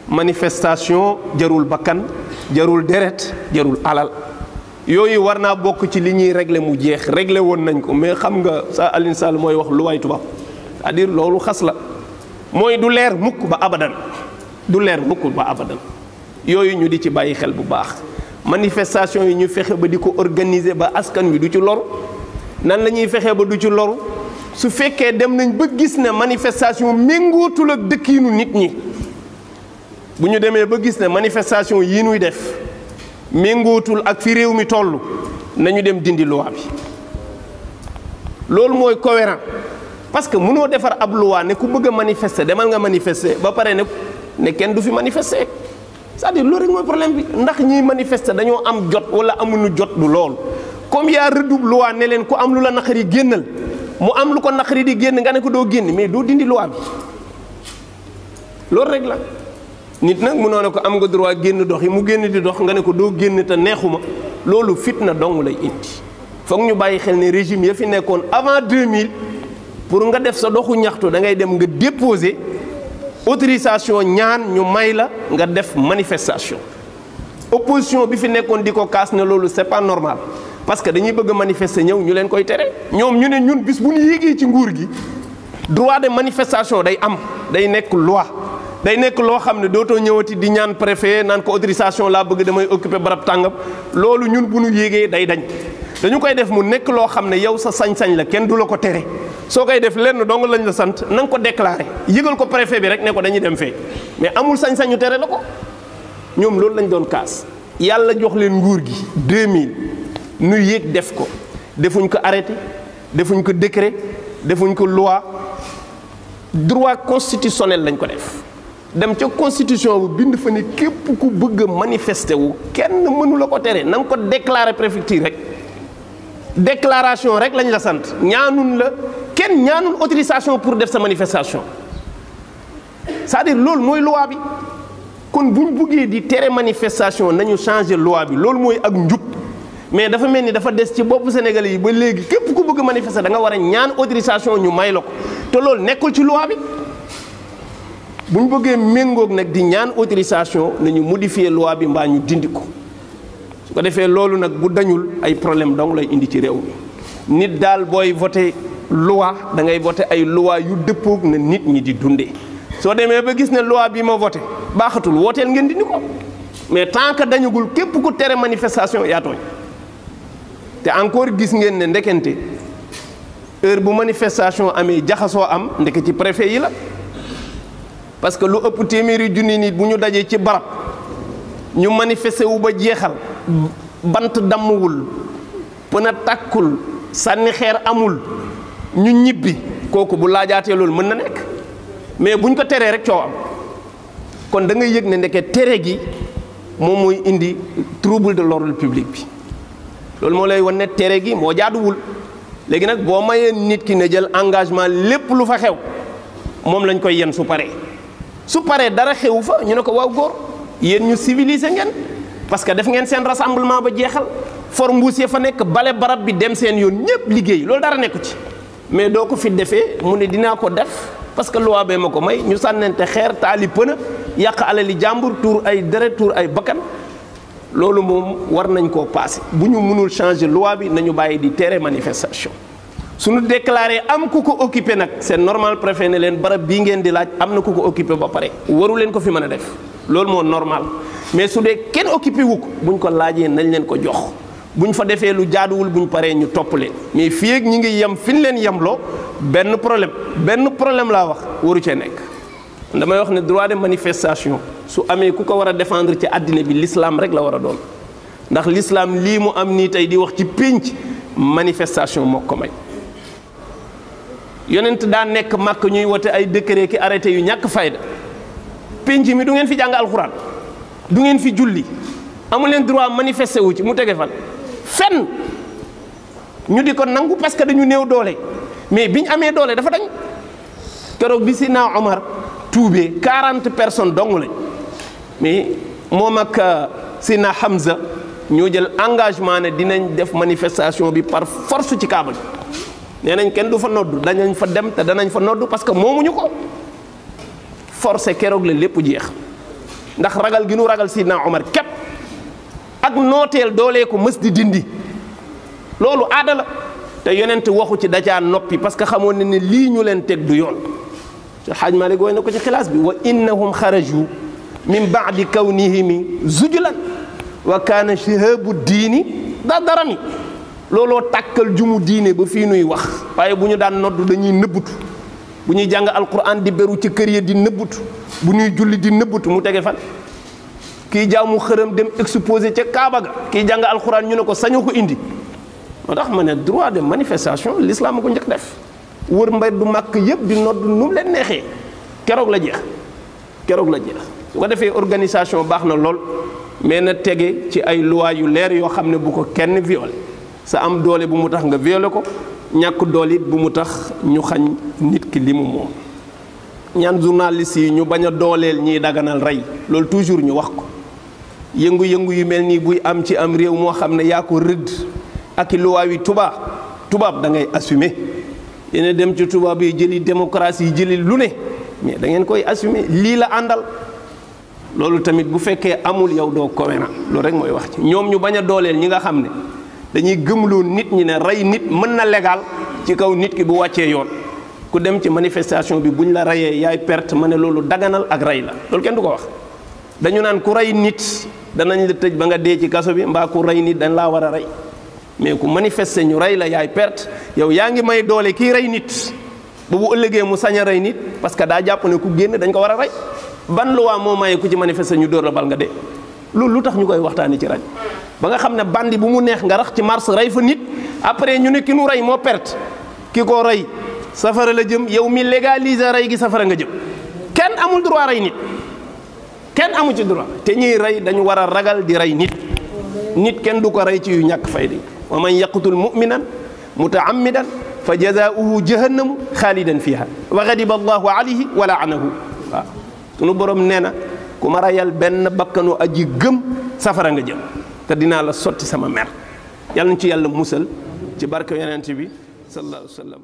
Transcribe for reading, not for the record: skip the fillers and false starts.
manifestation jarul bakkan jarul deret jarul alal yooyu war naa bokk ci li ñuy régler mu jeex régler woon nañ ko mais xam nga sa Alioune Sall mooy wax lu waay tubaab c'est-à-dire loolu xas la mooy du leer mukk ba abadan du leer mukk ba abadan yooyu ñu di ci bàyyi xel bu baax manifestation yi ñu fexe ba di ko organiser ba askan wi du ci loru nan la ñuy fexe ba du ci loru su fekkee dem nañ ba gis ne manifestation méngootul ak dëkkiinu nit ñi bu ñu demee ba gis ne manifestation yi ñuy def méngootul ak fi réew mi toll nañu dem dindi loi bi loolu mooy cohérent parce que mënoo defar ab loi ne ku bëgg a manifester demal nga manifester ba pare ne kenn du fi manifester c'est-à-dire loolu rek mooy problème bi ndax ñiy manifester dañoo am jot wala amuñu jot du lool comme yaa rëddub loi ne leen ku am lu la naqari génnal mu am lu ko naqari di génn nga ne ko doo génn mais doo dindi loi bi loolu rek la nit nag mënoo ne ko am nga droit génn dox yi mu génn di dox nga ne ko doo génn te neexuma loolu fitna dong lay indi foog ñu bàyyi xel ne régime ya fi nekkoon avant 2000 pour nga def sa doxu ñaxtu da ngay dem nga déposer autorisation ñaan ñu may la nga def manifestation opposition bi fi nekkoon di ko kaas ne loolu c'est pas normal parce que dañuy bëgg a manifester ñëw ñu leen koy tere ñoom ñu ne ñun bis bu ñu yéegee ci nguur gi droit de manifestation day am day nekk loi day nekk loo xam ne dootoo ñëwati di ñaan préfet naan ko autorisation laa bëgg damay occuper barab tàngam loolu ñun bu ñu yéegee day dañ dañu koy def mu nekk loo xam ne yow sa sañ-sañ la kenn du la ko tere soo koy def lenn dong lañ la sant na nga ko déclarer yëgal ko préfet bi rek ne ko dañuy dem fee mais amul sañ-sañu tere la ko ñoom loolu lañ doon kaas yàlla jox leen nguur gi 2000 nu yéeg def ko defuñ ko arrêté defuñ ko décret defuñ ko loi droit constitutionnel lañ ko def dem ca constitution bu bind fa ne képp ku bëgg a manifester wu kenn mënu la ko tere na nga ko déclarer préfecture rek déclaration rek lañ la sant ñaanun la kenn ñaanul autorisation pour def sa manifestation c'est-à-dire loolu mooy loi bi kon buñ buggee di tere manifestation nañu changer loi bi loolu mooy ak njub mais dafa mel ni dafa des ci boppu Sénégalais yi ba léegi képp ku bëgg manifester da nga war a ñaan autorisation ñu may la ko te loolu nekkul ci loi bi bu ñu bëggee méngoog nag di ñaan autorisation nañu modifier loi bi mbaa ñu dindi ko su ko defee loolu nag bu dañul ay problème dong lay indi ci réew mi nit daal booy voté loi da ngay voté ay loi yu dëppoog na nit ñi di dundee soo demee ba gis ne loi bi ma voté baaxatul wooteel ngeen dindi ko mais tant que dañugul képp ku tere manifestation yaa tooñ te encore gis ngeen ne ndekente heure bu manifestation amee jaxasoo am ndeke ci préfet yi la parce que lu ëpp téeméeri junni nit bu ñu dajee ci barab ñu manifesté wu ba jeexal bant dammuwul pën a tàkkul sànni xeer amul ñu ñibbi kooku bu laajaatee loolu mën na nekk mais buñ ko teree rek coow am kon da ngay yëg ne ndeke tere gi moom mooy indi trouble de l'ordre public bi loolu moo lay wan ne tere gi moo jaaduwul léegi nag boo mayee nit ki ne jël engagement lépp lu fa xew moom lañ koy yen su paree dara xewu fa ñu ne ko waaw góor yéen ñu civilisé ngeen parce que def ngeen seen rassemblement ba jeexal for mbuus ya fa nekk bale barab bi dem seen yoon ñëpp liggéey loolu dara nekku ci mais doo ko fi defee mu ne dinaa ko def parce que loi bee ma ko may ñu sànnente xeer taali pëna yàq alali jàmbur tuur ay deret tuur ay bakkan loolu moom war nañ koo passé bu ñu mënul changer loi bi nañu bàyyi di tere manifestation suñu déclaré am ku ko occupé nag c'est normal préfet ne leen barab bii ngeen di laaj am na ku ko occupé ba pare waru leen ko fi mën a def loolu moo normal mais su dee kenn occupé wu ko buñ ko laajee nañ leen ko jox buñ fa defee lu jaaduwul buñ paree ñu topp leen mais fii ak ñi ngi yem fi ñu leen yemloo benn problème laa wax waru cee nekk. damay wax ne droit de manifestation su amee ku ko war a défendre ci àddina bi l'islam rek la war a doon ndax l'islam lii mu am nii tey di wax ci pénc manifestation moo ko may. yonent daa nekk màkk ñuy wote ay décret ki arrêté yu ñàkk fayda pénc mi du ngeen fi jàng alxuraan du ngeen fi julli amu leen droit manifester wu ci mu tege fan fenn ñu di ko nangu parce que dañu néew doole mais biñ amee doole dafa dañ keroog bi Sidna Omar tuubee 40 personnes dong lañ mais moom ak Sidna Hamza ñoo jël engagement ne dinañ def manifestation bi par force ci Kaaba gi nee nañ kenn du fa noddu danañ fa dem te danañ fa noddu parce que moomuñu ko forcé keroog la lépp jeex ndax ragal gi nu ragal Sidna Omar képp ak nooteel doolee ko mës di dindi loolu aada la te yonent waxu ci dacaa noppi parce que xamoon ne ne lii ñu leen teg du yoon te Xaaj Maalik woy na ko ci xilaas bi wa innahum xaraju min baadi kawnihimi zujlan wa kaana shihabu diini da darami looloo tàkkal jumu diine ba fii nuy wax waaye bu ñu daan nodd dañuy nëbbutu bu ñuy jàng alquran di beru ci kër ya di nëbbutu bu ñuy julli di nëbbutu mu tege fan kii jaamu xërëm dem exposé ca Kaaba ga kii jàng alquran ñu ne ko sañoo ko indi moo tax ma ne droit de manifestation l'islam a ko njëkk def wër mbay du màkk yëpp di nodd nu mu leen neexee keroog la jeex keroog la jeex su ko defee organisation baax na lool mais na tege ci ay loi yu leer yoo xam ne bu ko kenn violé sa am doole bu mu tax nga violé ko ñàkk doole it bu mu tax ñu xañ nit ki li mu moom ñaan journaliste yi ñu bañ a dooleel ñiy daganal rey loolu toujours ñu wax ko yëngu-yëngu yu mel nii buy am ci am réew moo xam ne yaa ko rëdd ak i loi yi tubaab da ngay assumer yéen dem ci tubaab yi jëli démocratie yi jëli lu ne mais da ngeen koy assumer lii la àndal loolu tamit bu fekkee amul yow doo cohérent loolu rek mooy wax ci ñoom ñu bañ a dooleel ñi nga xam ne dañuy gëmloo nit ñi ne rey nit mën na légal ci kaw nit ki bu wàccee yoon ku dem ci manifestation bi buñ la reyee yaay perte ma ne loolu daganal ak rey la loolu kenn du ko wax dañu naan ku rey nit danañ la tëj ba nga dee ci kaso bi mbaa ku rey nit dañ laa war a rey mais ku manifester ñu rey la yaay perte yow yaa ngi may doole kii rey nit ba bu ëllëgee mu sañ a rey nit parce que daa jàpp ne ku génn dañ ko war a rey ban loi moo maye ku ci manifester ñu dóor la bal nga dee loolu lu tax ñu koy waxtaanee ci rajo ba nga xam ne bandi bu mu neex nga rax ci mars rey fa nit après ñu ne ki nu rey moo perte ki ko rey safara la jëm yow mi légaliser rey gi safara nga jëm kenn amul droit rey nit kenn amu ci droit te ñuy rey dañu war a ragal di rey nit kenn du ko rey ci yu ñàkk fayda wa man yaqtul mu'minan mutaammidan fa jazaauhu jahannamu xaalidan fiha wa gadiba allahu alayhi wa laanahu waaw sunu borom nee na ku ma rayal benn bakkanu aji gëm safara nga jëm te dinaa la sotti sama mer yàlla na ci yàlla musal ci barke yonent bi sallallahu alayhi wa sallam